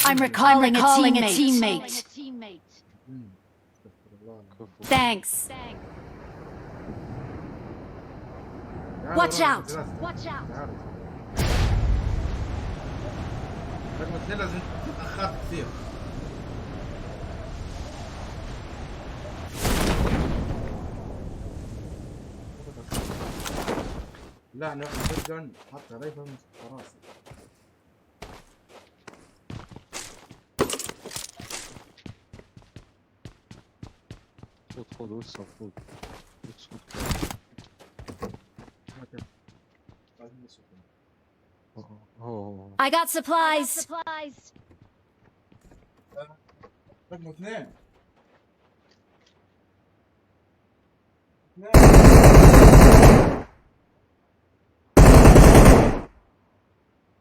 I'm recalling a teammate. استغفر الله العظيم. كفو. Thanks. تعالوا Watch روحوا out. ثلاثة. تعالوا. رقم اثنين لازم تتأخرت كثير. لا انا shotgun حط rifle في راسي. خذ خذ وسع، خذ وسع. ما كان. لازم نسوق. هو هو. I got supplies. رقم اثنين. اثنين.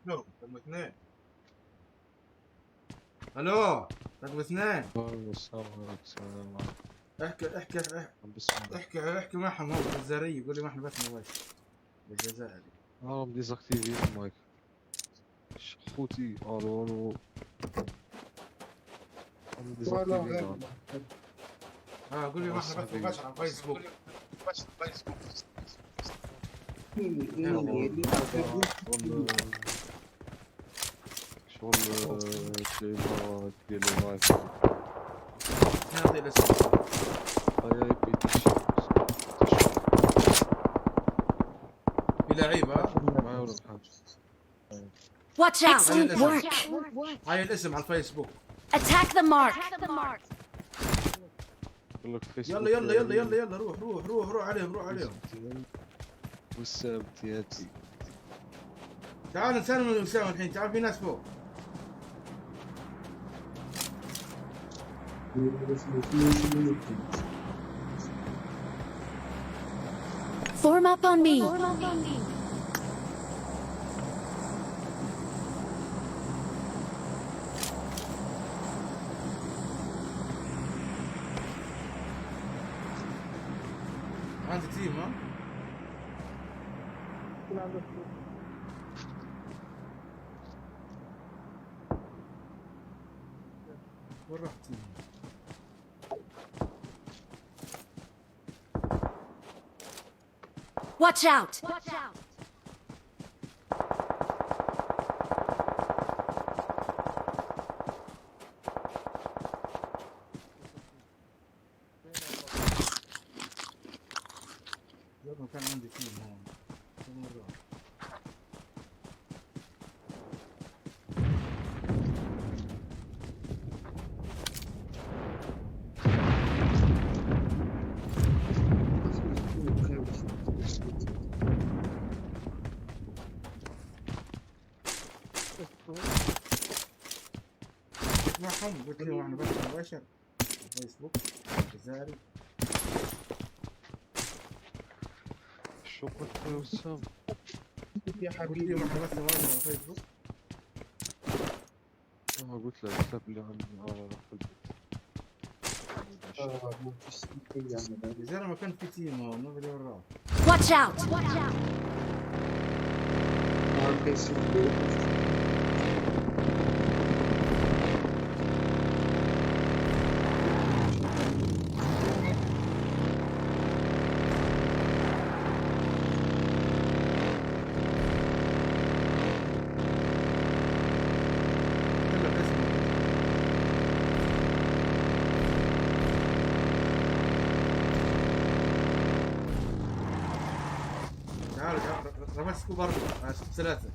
الو رقم اثنين. الو رقم اثنين. السلام عليكم، السلام عليكم. احكي احكي احكي. عم بسمع. احكي احكي معهم، هو بالجزائرية، قول لي ما احنا بث مباشر بالجزائري. اه، désactivé ال mic. خوتي، الو الو، عم désactivé. اه، قول لي ما احنا بث مباشر على الفيسبوك. شغل شغل تلاقيها ديال live. هذا الاسم. هاي بي تي. في لعيبة. معي ولا بحاجة؟ Watch out. Excellent work. هاي الاسم على الفيسبوك. Attack the mark. بقول لك فيسبوك. يلا يلا يلا يلا يلا، روح روح روح روح عليهم، روح عليهم. والسبت ياتي. تعال نسلم من وسام الحين، تعال، في ناس فوق. Form up on me. عندي team، ها. وين راح team؟ Watch out. يلا، كان عندي team هون، وين راح؟ حكيت معهم، قلت لهم احنا بث مباشر على الفيسبوك الجزائري. شو قلت يا وسام؟ يا قلت حبيبي. لهم احنا بث مباشر على الفيسبوك. قلت له، قلت له بلي في البيت. ما فيش يعني. يا زلمه، كان في team هون، ما بدي وين راح. Watch out. فيسبوك. قلت له اسمه. تعالوا تعالوا، رميت scope 4، scope 3.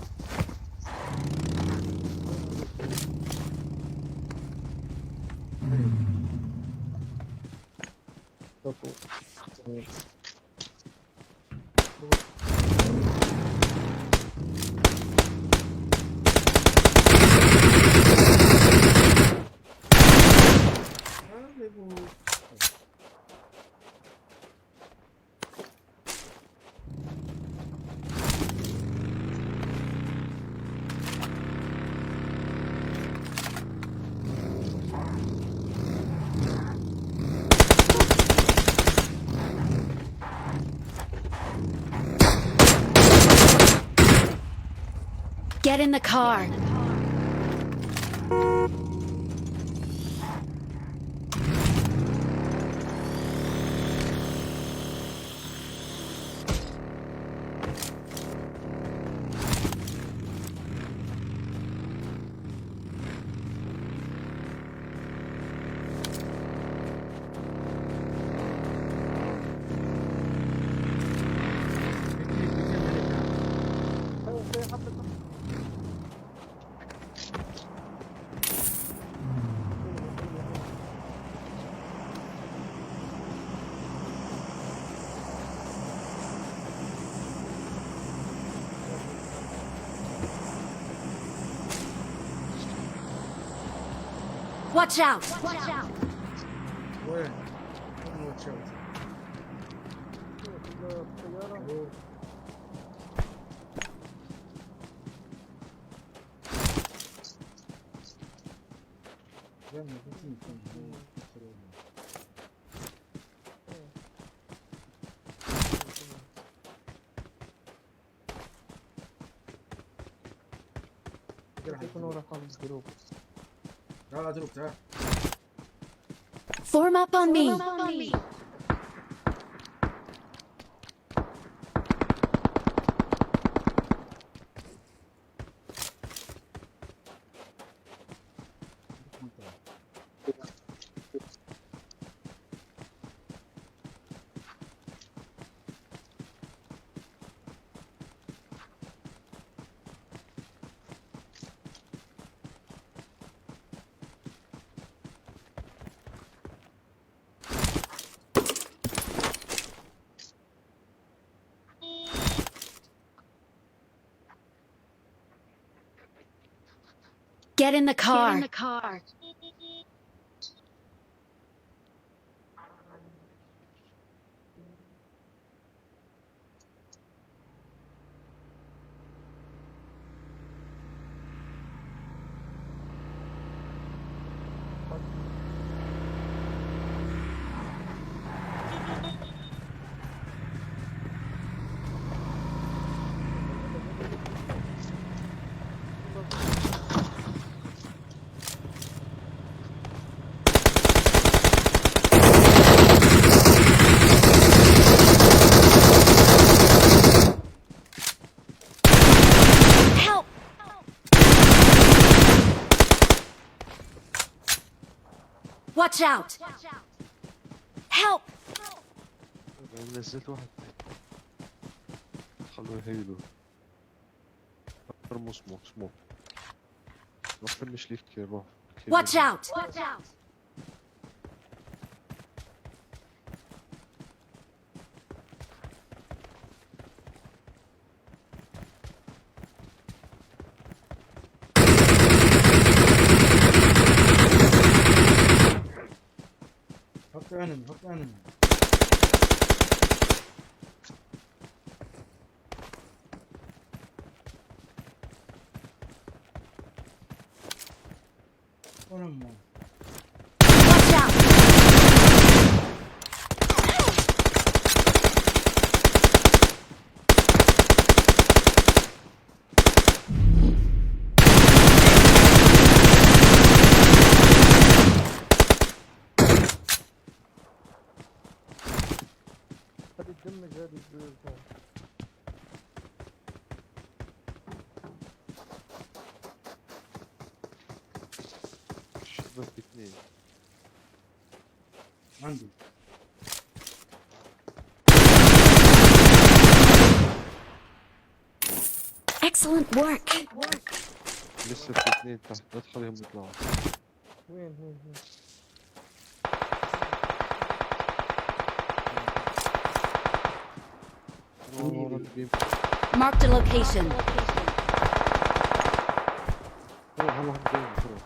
Get in the car. Watch out! وين؟ وين watch out؟ أوه. زين، ما كنت مفهم. يكونوا رقم group. تعال drop، تعال. Form up on me. Get in the car. Get in the car. Help! Watch out! Help! أنا نزلت واحد تحت. خلوه يهيلو. ارموا smoke، smoke. روح finish ليك، روح. Watch out! حط enemy، حط enemy. وين هم؟ Watch out! هذه تدمج هذه الجروب. شباب اثنين. عندي. Excellent work. لسه في اثنين تحت، لا تخليهم يطلعوا. وين وين وين؟ ورا ورا البيم. Marked a location. روح روح البيم، روح.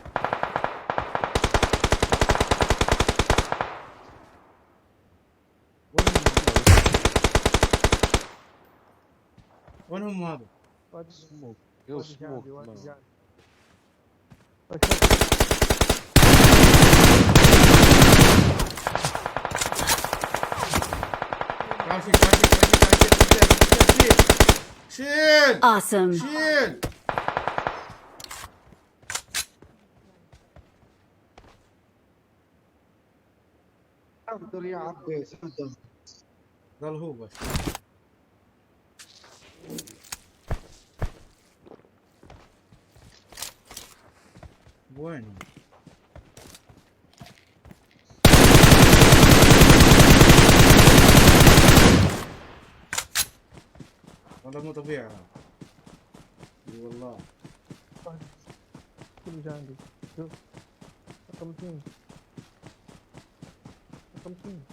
وين هم؟ وين هم هذا؟ واحد smoke يو واحد جا smoke. عندي، واحد ما. جا عندي. تعال شيل، تعال شيل، تعال شيل، تعال شيل، شيل، شيل. Awesome. شيل. حضر يا عباس، حضر. ضل هو بس. وين هو؟ والله مو طبيعي هذا. اي والله. كله جا عندي. شوف رقم اثنين، رقم اثنين.